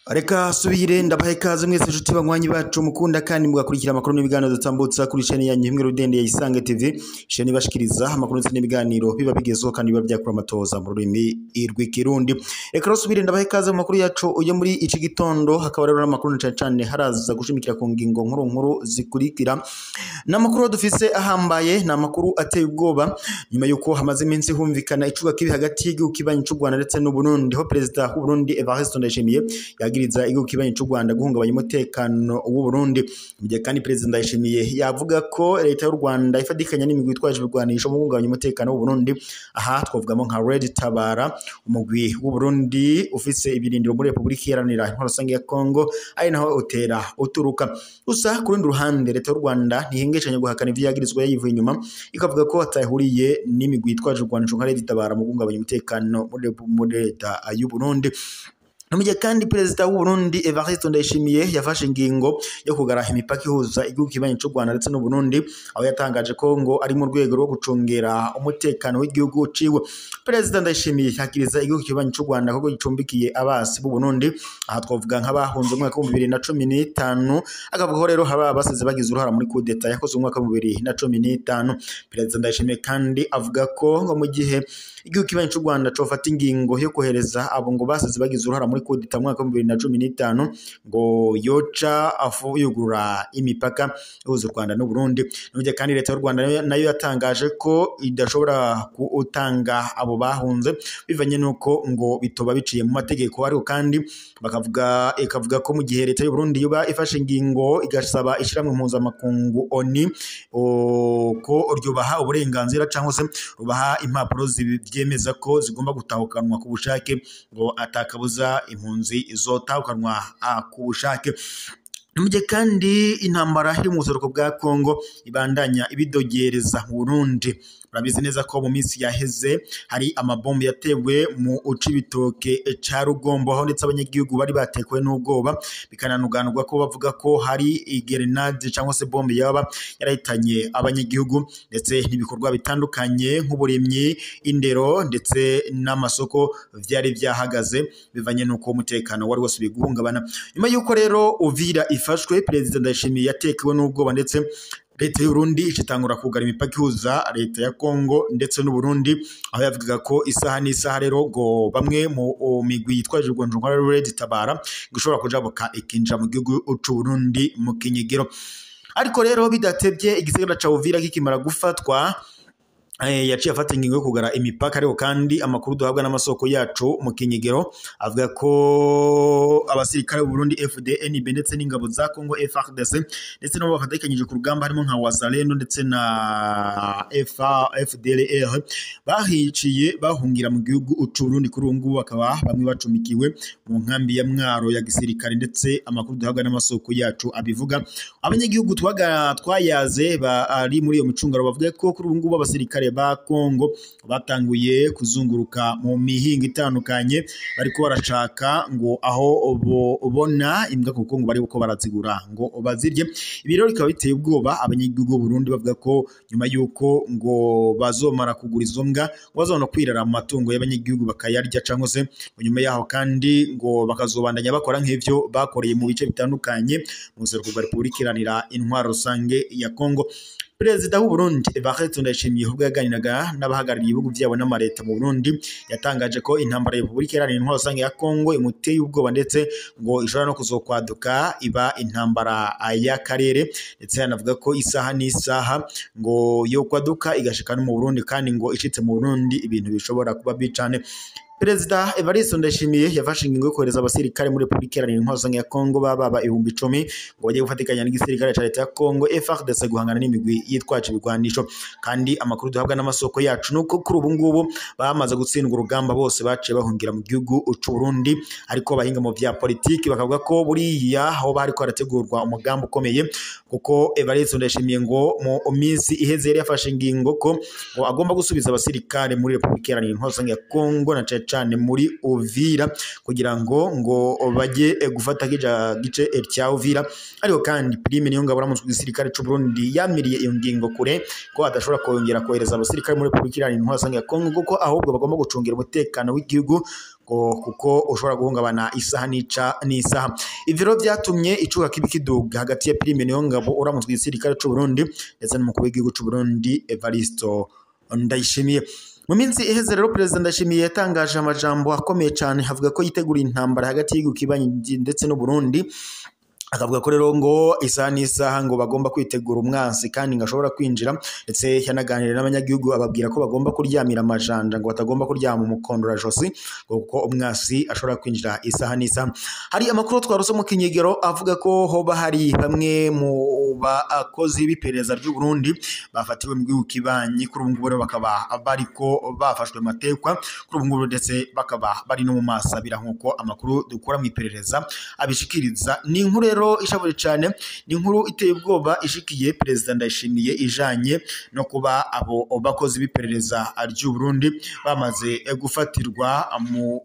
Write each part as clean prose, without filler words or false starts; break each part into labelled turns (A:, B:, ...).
A: Reka subire ndabahe ikaze mwese inshuti banywanyi bacu mukunda kandi mugakurikira amakuru n'ibiganiro dutambutsa kuri chaîne yanyu imwe rudende ya Isange TV, chaîne ibashikiriza amakuru ndetse n'ibiganiro biba bigezeho kandi biba byakura amatoza mu rurimi rw'ikirundi. Reka subire ndabahe ikaze mu makuru yacu uyo muri iki gitondo, hakaba rero amakuru cyane cyane haraza gushimikira ku ngingo nkuru nkuru zikurikira. N'amakuru dufise ahambaye ni amakuru ateye ubwoba nyuma yuko hamaze iminsi humvikana icuga kibi hagati y'igihugu kibanyi cy'u Rwanda ndetse n'u Burundi, ho perezida w'u Burundi Evariste Ndayishimiye yagiriza igihugu kibanyi cy'u Rwanda guhungabanya umutekano w'u Burundi. Mu gihe kandi perezida Ndayishimiye yavuga ko leta y'u Rwanda ifadikanya n'imigwi itwaje ibigwanisho mu guhungabanya umutekano w'u Burundi, aha twavugamo nka Red Tabara, umugwi w'u Burundi ufise ibirindiro muri Republika Iharanira Intwaro Rusange ya Kongo, ari naho utera uturuka. Gusa ku rundi ruhande leta y'u Rwanda ntihengeshanya guhakana ivyo yagirizwa yayivuye inyuma, ikavuga ko atahuriye n'imigwi itwaje ibigwanisho nka Red Tabara mu guhungabanya umutekano muri leta y'u Burundi. Mu gihe kandi perezida w'u Burundi Evariste Ndayishimiye yafashe ingingo yo kugara imipaka ihuza igihugu kibanyi cy'u Rwanda ndetse n'u Burundi, aho yatangaje ko ngo ari mu rwego rwo gucungera umutekano w'igihugu ciwe. Perezida Ndayishimiye yakiriza igihugu kibanyi cy'u Rwanda ko gicumbikiye abasi b'u Burundi, aha twavuga nk'abahunze umwaka wa 2015, akavuga ko rero haba abasize bagize uruhara muri coup d'etat yakozwe umwaka wa 2015. Perezida Ndayishimiye kandi avuga ko ngo mu gihe igihugu kibanyi cy'u Rwanda cofata ingingo yo kohereza abo ngo basize bagize uruhara muri coup d'etat mwaka wa 2015, ngo yoca afu yugurura imipaka ihuza u Rwanda n'u Burundi. N'ubwo kandi leta y'u Rwanda nayo yatangaje ko idashobora gutanga abo bahunze bivanye nuko ngo bitoba biciye mu mategeko, ariko kandi bakavuga ikavuga ko mu gihe leta y'u Burundi yoba ifashe ingingo igasaba ishiramwe mpuzamakungu ONU ko ryubaha uburenganzira cyangwa se rubaha impapuro zibyemeza ko zigomba gutahukanwa ku bushake, ngo atakabuza impunzi izotahukanwa ku bushake. Mu gihe kandi intambara iri mu buseruko bwa Kongo ibandanya ibidogereza mu Burundi, murabizi neza ko mu minsi yaheze hari amabombe yatewe mu Cibitoke ca Rugombo, aho ndetse abanyagihugu bari batekwe n'ubwoba, bikananuganurwa ko bavuga ko hari grenade cyangwa se bombe yaba yarahitanye abanyagihugu, ndetse n'ibikorwa bitandukanye nk'uburimyi, indero ndetse n'amasoko vyari vyahagaze bivanye n'uko umutekano wari wasubiye guhungabana. Nyuma y'uko rero Uvira ifashwe, perezida Ndayishimiye yatekewe n'ubwoba ndetse leta y'u Burundi icitangura kugara imipaka ihuza leta ya Kongo ndetse n'u Burundi, aho yavugaga ko isaha n'isaha rero ngo bamwe mu migwi yitwaje urwanjo nka Red Tabara gushobora kujabuka ikinjira mu gihugu c'u Burundi mu kinyigiro. Ariko rero bidatevye igisagara ca Uvira kikimara gufatwa, yaciye afata ingingo yo kugara imipaka. Ariko kandi amakuru duhabwa n'amasoko yacu mu kinyigero avuga ko abasirikare b'u Burundi FDNB ndetse n'ingabo za Congo FARDC ndetse nabo bakatikanyije ku rugamba harimo nka Wazalendo ndetse na FDLR bahiciye bahungira mu gihugu c'u Burundi. Kuri ubu ngubu bakaba bamwe bacumikiwe mu nkambi ya Mwaro ya gisirikare, ndetse amakuru duhabwa n'amasoko yacu abivuga. Abanyagihugu twayaze bari muri iyo micungaro bavuga ko kuri ubu ngubu abasirikare ba Kongo batanguye kuzunguruka mu mihinga itandukanye bariko barashaka ngo aho ubona imbwa, kuko ngo bari uko barazigura ngo bazirye. Ibi rero bikaba biteye ubwoba abanyagihugu b'u Burundi, bavuga ko nyuma yuko ngo bazomara kugura izo mbwa ngo bazobona kwirara mu matungo y'abanyagihugu bakayarya, cyangwa se nyuma yaho kandi ngo bakazobandanya bakora nk'ivyo bakoreye mu bice bitandukanye mu buseruko bwa Republika Iharanira Intwaro Rusange ya Kongo. Perezida w'u Burundi Evariste Ndayishimiye ubwo yaganiraga n'abahagarariye ibihugu byabo n'amareta mu Burundi, yatangaje ko intambara ya Republika Iharanira Intwaro Rusange ya Kongo imuteye ubwoba, ndetse ngo ishobora no kuzokwaduka iba intambara y'akarere, ndetse yanavuga ko isaha n'isaha ngo yo kwaduka igashika no mu Burundi, kandi ngo ishitse mu Burundi ibintu bishobora kuba bicane. Perezida Evariste Ndayishimiye yafashe ingingo yo kohereza abasirikare muri Republika Iharanira Intwaro Rusange ya Kongo baba 10,000 ngo bajye gufatikanya n'igisirikare ca leta ya Kongo FARDC guhangana n'imigwi yitwaje ibigwanisho. Kandi amakuru duhabwa n'amasoko yacu nuko kuri ubu ngubu bamaze gutsindwa urugamba, bose baciye bahungira mu gihugu c'u Burundi. Ariko abahinga mu vya politiki bakavuga ko buriya aho bariko harategurwa umugambi ukomeye, kuko Evariste Ndayishimiye ngo mu minsi iheze yari yafashe ingingo ko ngo agomba gusubiza abasirikare muri Republika Iharanira Intwaro Rusange ya Kongo na cane muri Uvira kugira ngo bajye gufata kija gice cya Uvira. Ariko kandi Prime Niyongabo uramutswe igisirikare c'u Burundi yamiriye iyo ngingo kure ko adashobora kongera kohereza abasirikare muri Republika Iharanira Intwaro Rusange ya Kongo, kuko ahubwo bagomba gucungira umutekano w'igihugu kuko ushobora guhungabana isaha n'isaha. Ivyo rero vyatumye icuka kibi kiduga hagati ya Prime Niyongabo uramutswe igisirikare c'u Burundi ndetse n'umukuru w'igihugu c'u Burundi Evaristo Ndayishimiye. Mu minsi iheze rero Perezida Ndayishimiye yatangaje amajambo akomeye cyane, avuga ko yitegura intambara hagati y'igihugu kibanyi ndetse n'u Burundi. Akavuga ko rero ngo isaha n'isaha ngo bagomba kwitegura umwansi kandi ngo ashobora kwinjira, ndetse yanaganiriye n'abanyagihugu ababwira ko bagomba kuryamira amajanja, ngo batagomba kuryama umukondora josi, kuko umwansi ashobora kwinjira isaha n'isaha. Hari amakuru twarose mu kinyegero avuga ko hoba hari bamwe mu bakozi b'iperereza ry'u Burundi bafatiwe mu gihugu kibanyi, kuri ubu ngubu rero bakaba bariko bafashwe matekwa kuri ubu ngubu, ndetse bakaba bari no mu masabira nk'uko amakuru dukura mu iperereza abishikiriza. Ni inkuru rero ishavuye cyane, ni inkuru iteye ubwoba ishikiye Perezida Ndayishimiye ijanye no kuba abo bakozi b'iperereza ry'u Burundi bamaze gufatirwa mu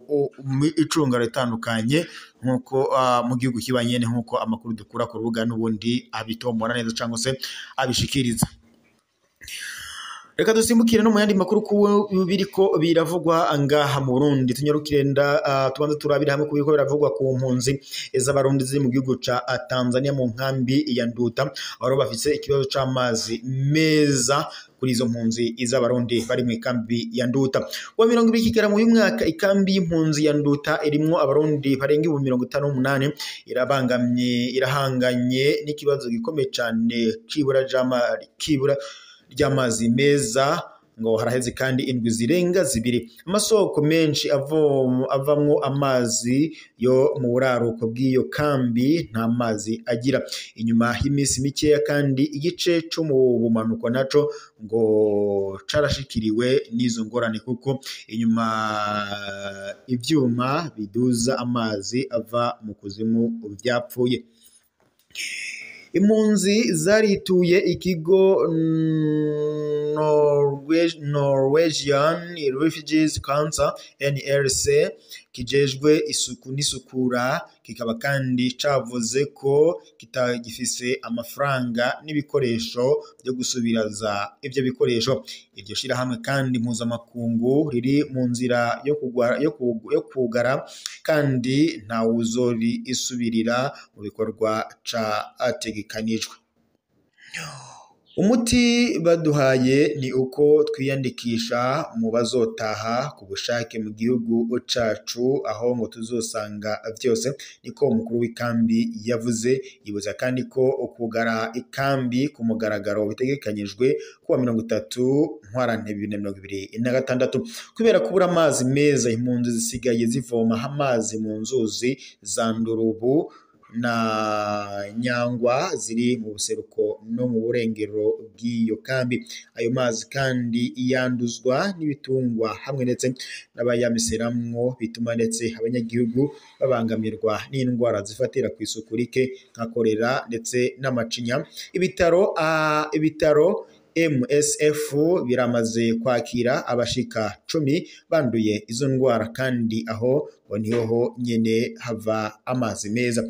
A: icungano ritandukanye nkuko mu gihugu kibanye, nkuko amakuru dukura ku rubuga n'ubundi abitombora neza cyangwa se abishikiriza. Reka dusimbukire no mu yandi makuru ku biriko biravugwa ngaha mu Burundi. Tunyarukire tubanze turabira hamwe ku biriko biravugwa ku mpunzi z'abarundi ziri mu gihugu ca Tanzania mu nkambi ya Nduta, aho bafise ikibazo c'amazi meza kuri izo mpunzi z'abarundi bari mu ikambi ya Nduta. Wa 20 Kigarama uyu mwaka, ikambi y'impunzi ya Nduta irimwo abarundi barenga 58 irabangamye irahanganye n'ikibazo gikomeye cane kibura ry'amazi meza. Ngo haraheze kandi indwi zirenga zibiri amasoko menshi avamwo amazi yo mu buraruko bw'iyo kambi nta mazi agira. Inyuma y'iminsi mikeya kandi igice co mu bumanuko naco ngo carashikiriwe n'izo ngorane, kuko inyuma ivyuma biduza amazi ava mu kuzimu vyapfuye. Impunzi zarituye ikigo Norwegian Refugees Council NRC kijejwe isuku n'isukura, kikaba kandi cavuze ko kitagifise amafaranga n'ibikoresho byo gusubiraza ivyo bikoresho. Iryo shirahamwe kandi mpuzamakungu riri mu nzira yo kugara, kandi nta wuzori isubirira mu bikorwa categekanijwe. Umuti baduhaye ni uko twiyandikisha mu bazotaha ku bushake mu gihugu cacu, aho ngo tuzosanga vyose, niko umukuru w'ikambi yavuze. Yibuza kandi ko ukugara ikambi ku mugaragaro bitegekanyijwe kuwa 30 Ntwarante 2026. Kubera kubura amazi meza, impunzi zisigaye zivoma amazi mu nzuzi za Ndurubu na Nyangwa ziri mu buseruko no mu burengero bw'iyo kambi. Ayo mazi kandi yanduzwa n'ibitungwa hamwe ndetse n'abayamiseramwo, bituma ndetse abanyagihugu babangamirwa n'indwara zifatira ku isuku rike nka kolera ndetse n'amacinya. Ibitaro MSF biramaze kwakira abashika 10 banduye izo ndwara, kandi aho ngo niho nyene hava amazi meza.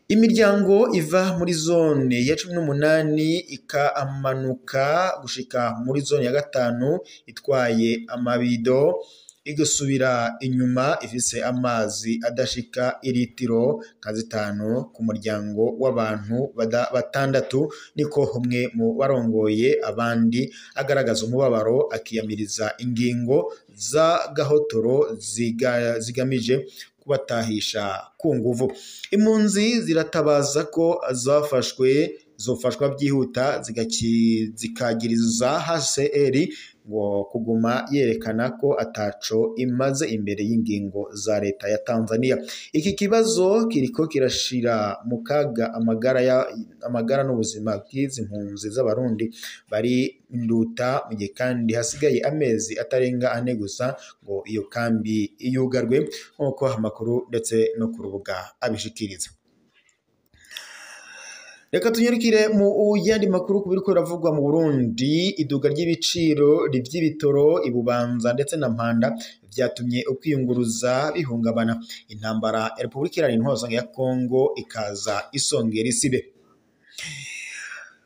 A: Imiryango iva muri zone ya 18 ikamanuka gushika muri zone ya 5 itwaye amabido, igasubira inyuma ifise amazi adashika iritiro nka 5 ku muryango w'abantu batandatu, niko umwe mu barongoye abandi agaragaza umubabaro akiyamiriza ingingo za gahotoro zigamije kubatahisha ku nguvu. Impunzi ziratabaza ko zofashwa byihuta zikagiriza HCR ngo kuguma yerekana ko ataco imaze imbere y'ingingo za leta ya Tanzania. Iki kibazo kiriko kirashira mu kaga amagara n'ubuzima bw'izi mpunzi z'abarundi bari Nduta, mu gihe kandi hasigaye amezi atarenga 4 gusa ngo iyo kambi yugarwe, nk'uko amakuru ndetse no ku rubuga abishikiriza. Reka tunyarukire mu yandi makuru ku biriko biravugwa mu Burundi. Iduga ry'ibiciro ry'ibitoro ibubanza ndetse na Mpanda vyatumye ukwiyunguruza bihungabana. Intambara ya Repubulika Iharanira Intwaro ya Kongo ikaza isongera isibe.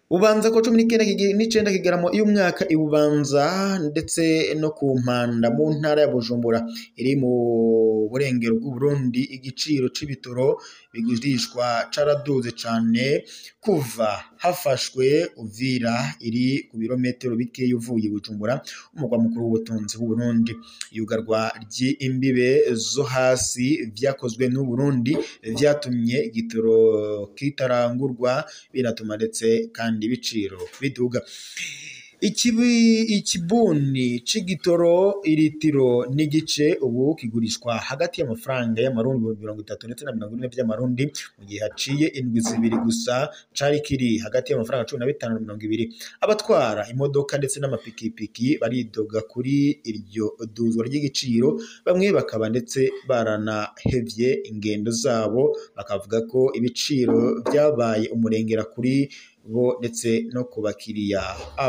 A: Bubanza ko 19 kigaramo y'umwaka ibubanza ndetse no ku Mpanda mu ntara ya Bujumbura iri mu burengero bw'u Burundi, igiciro c'ibitoro bigurishwa caraduze cane kuva hafashwe Uvira iri ku birometero bikeya uvuye Bujumbura, umugwa mukuru w'ubutunzi w'u Burundi. Iyugarwa ry'imbibe zo hasi vyakozwe n'u Burundi vyatumye igitoro kitarangurwa, binatuma ndetse kandi ibiciro biduga. Ikibuni c'igitoro iritiro n'igice ubu kigurishwa hagati y'amafaranga y'amarundi 30 ndetse na 40 by'amarundi, mu gihe haciye indwi zibiri gusa cari kiri hagati y'amafaranga 15 na 20. Abatwara imodoka ndetse n'amapikipiki baridoga kuri iryo duzwa ry'igiciro, bamwe bakaba ndetse baranahevye ingendo zabo, bakavuga ko ibiciro vyabaye umurengera kuri bo ndetse no ku bakiriya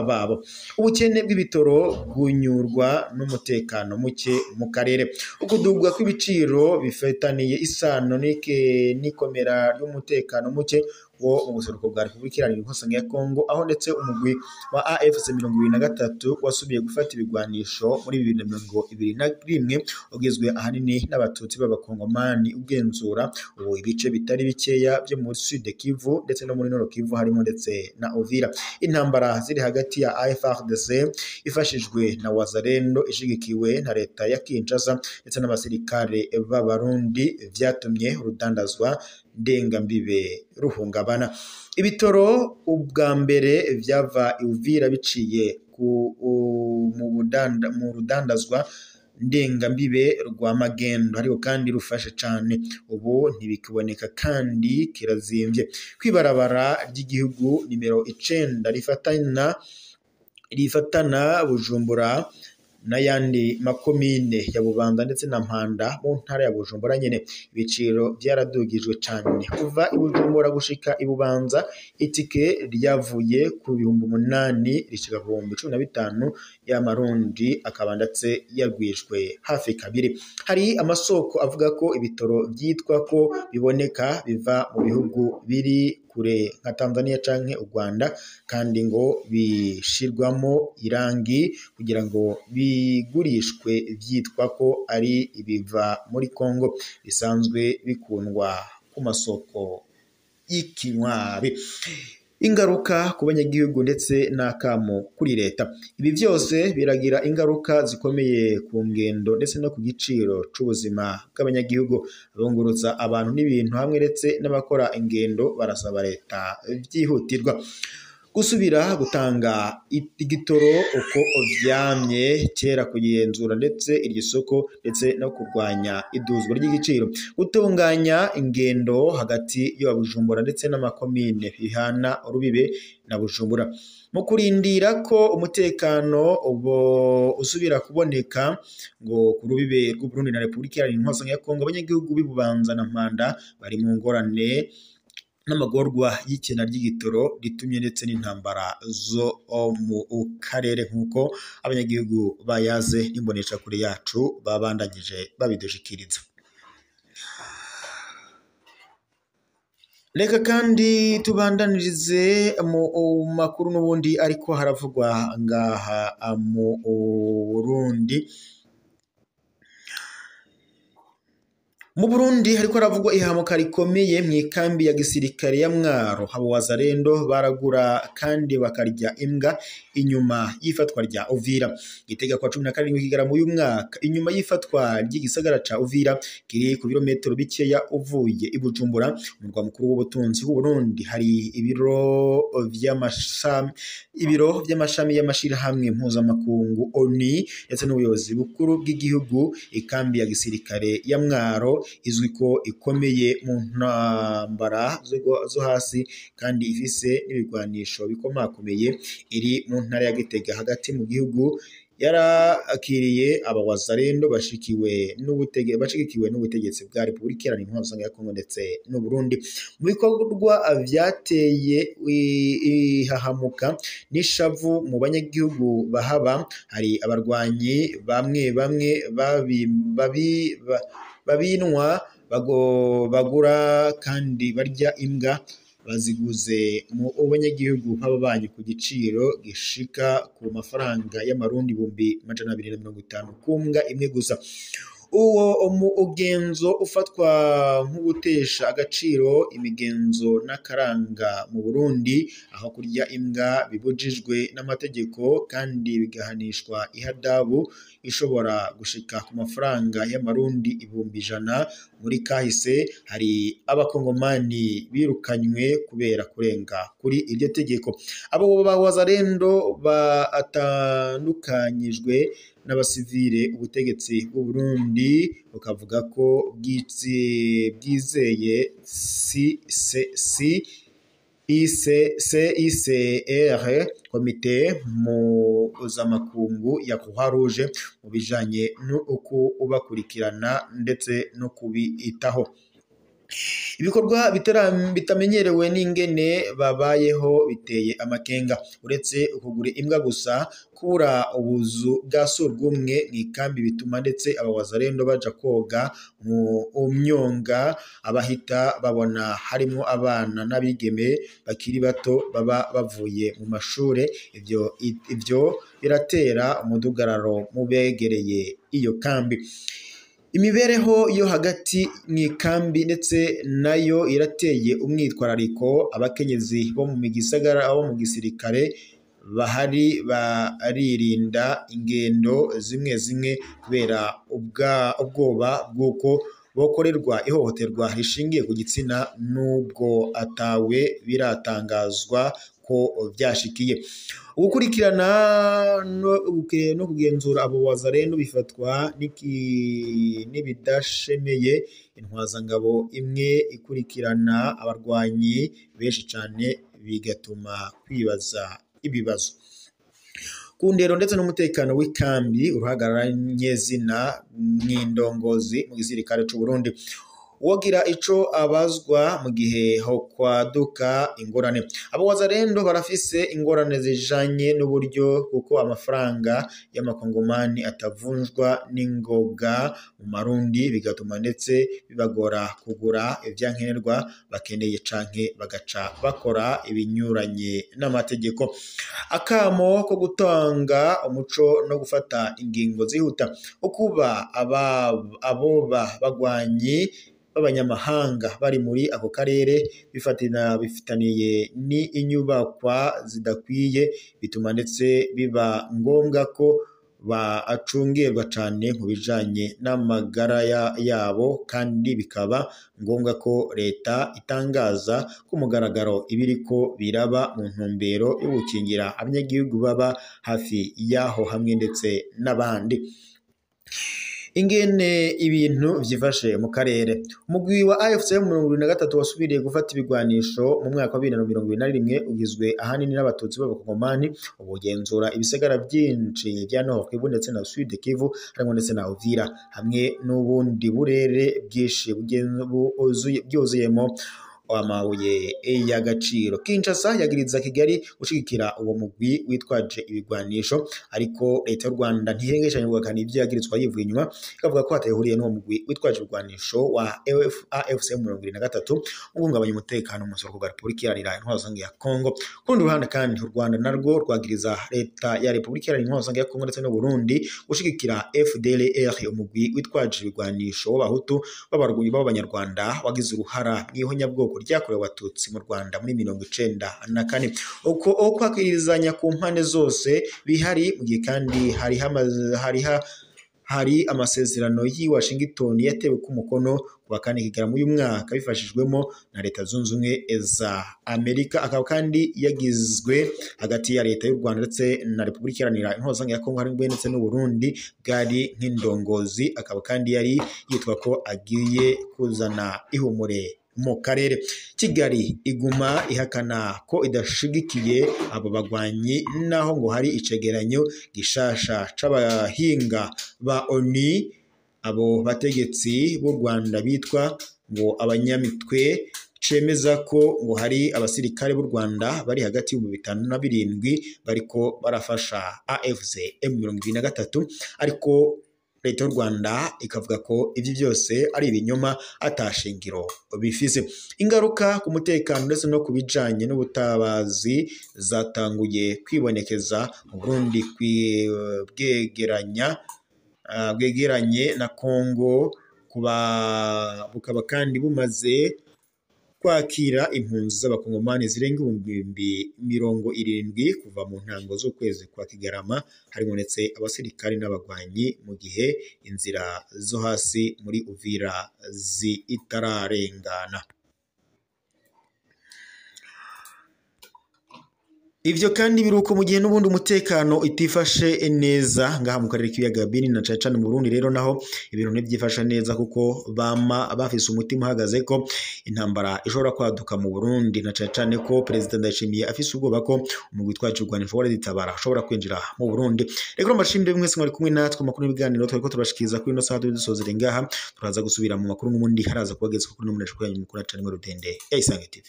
A: babo. Ubukene bw'ibitoro bwunyurwa n'umutekano muke mu karere. Ukudugwa kw'ibiciro bifitaniye isano n'ikomera ry'umutekano muke wo mu buseruko bwa Repubulika Iharanira Intwaro ya Kongo, aho ndetse umugwi wa AFC 23 wasubiye gufata ibigwanisho muri 2021, ugizwe ahanini n'abatutsi b'abakongomani, ugenzura ubu ibice bitari bikeya byo muri Sud Kivu ndetse no muri Nord Kivu, harimo ndetse na Uvira. Intambara ziri hagati ya AFRDC ifashijwe na Wazalendo ishigikiwe na leta ya Kinshasa ndetse n'abasirikare b'Abarundi vyatumye urudandazwa ndengambibe ruhungabana. Ibitoro ubwa mbere vyava Uvira biciye mu rudandazwa ndengambibe rwa magendo, ariko kandi rufashe cane ubu ntibikiboneka kandi kirazimvye. Kwibarabara ry'igihugu nimero 9 rifatana Bujumbura n'ayandi makomine ya Bubanza ndetse na Mpanda mu ntara ya Bujumbura nyene, ibiciro vyaradugijwe cane. Kuva i Bujumbura gushika i Bubanza itike ryavuye ku 8,000 rishika ku 15,000 y'amarundi, akaba ndetse yagwijwe hafi kabiri. Hari amasoko avuga ko ibitoro vyitwa ko biboneka biva mu bihugu biri kure nka Tanzania canke u Rwanda, kandi ngo bishirwamo irangi kugira ngo bigurishwe vyitwa ko ari ibiva muri Kongo bisanzwe bikundwa ku masoko y'ikinywabi. Ingaruka ku banyagihugu ndetse n'akamo kuri leta. Ibi vyose biragira ingaruka zikomeye ku ngendo ndetse no ku giciro c'ubuzima bw'abanyagihugu. Abunguruza abantu n'ibintu hamwe ndetse n'abakora ingendo barasaba leta vyihutirwa gusubira gutanga igitoro uko vyamye kera, kugenzura ndetse iryo soko ndetse no kurwanya iduzwa ry'igiciro, gutunganya ingendo hagati ya Bujumbura ndetse n'amakomine bihana urubibe na Bujumbura, mu kurindira ko umutekano ubo usubira kuboneka ngo ku rubibe rw'u Burundi na Repubulika Iharanira Intwaro ya Kongo. Abanyagihugu b'Ibubanza na Mpanda bari mu ngorane n'amagorwa y'ikena ry'igitoro ritumye ndetse n'intambara zo mu karere, nk'uko abanyagihugu bayaze n'imboneshakure yacu babandanyije babidushikiriza. Reka kandi tubandanirize mu makuru n'ubundi ariko haravugwa ngaha mu Burundi. Mu Burundi hariko haravugwa ihamuka rikomeye mu ikambi ya gisirikare ya Mwaro. Abo Wazalendo baragura kandi bakarya imbwa inyuma y'ifatwa rya Uvira. Gitega kwa 17 kigaramo uyu mwaka, inyuma y'ifatwa ry'igisagara ca Uvira kiri ku birometero bikeya uvuye i Bujumbura, umurwa mukuru w'ubutunzi w'u Burundi, hari ibiro vy'amashami y'amashirahamwe mpuzamakungu ONU ndetse n'ubuyobozi bukuru bw'igihugu. Ikambi ya gisirikare ya Mwaro izwi ko ikomeye mu ntambara zo hasi kandi ifise n'ibigwanisho bikomakomeye, iri mu ntara ya Gitega hagati mu gihugu. Yarakiriye abawazarendo bashigikiwe n'ubutegetsi bwa Repubulika Iharanira Intwaro Rusange ya Kongo ndetse n'u Burundi. Mu bikorwa vyateye ihahamuka n'ishavu mu banyagihugu bahaba, hari abarwanyi bamwe bamwe babinwa bagura kandi barya imbwa baziguze mu banyagihugu b'ababanyi ku giciro gishika ku mafaranga y'amarundi 250,000 ku mbwa imwe gusa. Uwo mugenzo ufatwa nk'ugutesha agaciro imigenzo n'akaranga mu Burundi, aho kurya imbwa bibujijwe n'amategeko kandi bigahanishwa ihadabu ishobora gushika ku mafaranga y'amarundi 100,000. Muri kahise hari abakongomani birukanywe kubera kurenga kuri iryo tegeko. Abo bawazarendo batandukanyijwe n'abasivile, ubutegetsi bw'u Burundi bukavuga ko bwizeye CICR, komite mpuzamakungu ya Croix Rouge, mu bijanye n'ukubakurikirana ndetse no kubitaho. Ibikorwa bitamenyerewe n'ingene babayeho biteye amakenga. Uretse ukugura imbwa gusa, kubura ubuzu bwa surwumwe mw'ikambi bituma ndetse abawazarendo baja koga mu myonga, abahita babona harimwo abana n'abigeme bakiri bato baba bavuye mu mashure. Ivyo biratera umudugararo mu begereye iyo kambi. Imibereho yo hagati mw'ikambi ndetse nayo irateye umwitwarariko. Abakenyezi bo mu gisagara abo mu gisirikare bahari baririnda ingendo zimwe zimwe kubera ubwoba bw'uko bokorerwa ihohoterwa rishingiye ku gitsina, nubwo atawe biratangazwa ko vyashikiye. Ugukurikirana no kugenzura abo wazarendo bifatwa n'ibidashemeye. Intwazangabo imwe ikurikirana abarwanyi benshi cane, bigatuma kwibaza ibibazo ku ndero ndetse n'umutekano w'ikambi. Uruhagarara nyezina mw'indongozi mu gisirikare c'u Burundi wogira ico abazwa mu gihe hokwaduka ingorane. Abo wazarendo barafise ingorane zijanye n'uburyo, kuko amafaranga y'amakongomani atavunjwa n'ingoga mu marundi, bigatuma ndetse bibagora kugura ivyankenerwa bakeneye canke bagaca bakora ibinyuranye n'amategeko. Akamo ko gutanga umuco no gufata ingingo zihuta, ukuba aboba bagwanyi b'abanyamahanga bari muri ako karere bifitaniye ni inyubakwa zidakwiye, bituma ndetse biba ngombwa ko bacungerwa cane mu bijanye n'amagara yabo, kandi bikaba ngombwa ko leta itangaza ku mugaragaro ibiriko biraba mu ntumbero yo gukingira abanyagihugu baba hafi yaho hamwe ndetse n'abandi. Ingene ibintu vyifashe mu karere. Umugwi wa AFC 73 wasubiriye gufata ibigwanisho mu mwaka wa 2021, ugizwe ahanini n'abatutsi b'abakongomani, ubugenzura ibisagara byinshi vya Nord Kivu ndetse na Sud Kivu, harimo ndetse na Uvira, hamwe n'ubundi burere bwinshi byuzuyemo amabuye y'agaciro. Kinshasa yagiriza Kigali gushigikira uwo mugwi witwaje ibigwanisho, ariko leta y'u Rwanda ntihengeshanya guhakana ivyo yagirizwa yivuye inyuma, ikavuga ko hatahuriye n'uwo mugwi witwaje ibigwanisho wa AFC 73 mu guhungabanya umutekano mu buseruko bwa Repubulika Iharanira Intwaro Rusange ya Kongo. Ku rundi ruhande kandi, u Rwanda narwo rwagiriza leta ya Repubulika Iharanira Intwaro Rusange ya Kongo ndetse n'u Burundi gushigikira FDLR, umugwi witwaje ibigwanisho w'abahutu b'abarwanyi b'abanyarwanda wagize uruhara mw'ihonyabwoko ryakorewe abatutsi mu Rwanda muri 94. Uko okwakirizanya ku mpande zose bihari, mu gihe kandi hari amasezerano y'i Washington yatewe ku mukono ku wa 4 Kigarama uyu mwaka bifashijwemo na Leta Zunze Ubumwe za Amerika, akaba kandi yagizwe hagati ya Leta y'u Rwanda ndetse na Repubulika Iharanira Intwaro Rusange ya Kongo hamwe ndetse n'u Burundi bwari nk'indongozi, akaba kandi yari yitwa ko agiye kuzana ihumure mu karere. Kigali iguma ihakana ko idashigikiye abo bagwanyi, naho ngo hari icegeranyo gishasha c'abahinga ba ONU, abo bategetsi b'u Rwanda bitwa ngo abanyamitwe, cemeza ko ngo hari abasirikare b'u Rwanda bari hagati y'ibihumbi 5 na 7 bariko barafasha AFC M23, ariko leta y'u Rwanda ikavuga ko ivyo byose ari ibinyoma atashingiro bifise. Ingaruka ku mutekano ndetse no kubijanye n'ubutabazi zatanguye kwibonekeza mu Burundi bwegeranya bwegeranye na Kongo, bukaba kandi bumaze kwakira impunzi z'abakongomani zirenga 70,000 kuva mu ntango z'ukwezi kwa Kigarama, harimo ndetse abasirikari n'abagwanyi, mu gihe inzira zo hasi muri Uvira zitararengana. Ivyo kandi biruko mu gihe n'ubundi umutekano itifashe neza ngaha mu karere k'ibiyaga binini na cane cane mu Burundi. Rero naho ibintu ntivyifashe neza kuko bama bafise umutima uhagaze ko intambara ishobora kwaduka mu Burundi, na cane cane ko Perezida Ndayishimiye afise ubwoba ko umugwi twacu Rwanda ushobora ditabara ushobora kwinjira mu Burundi. Rero mbashimire mwese mwari kumwe natwe makuru n'ibiganiro twariko turabashikiriza kuri ino saha dusozere ngaha, turaza gusubira mu makuru n'ubundi haraza kubagezwa kuri no munashikura nyuma kuri cane mu Rudende ya Isange TV.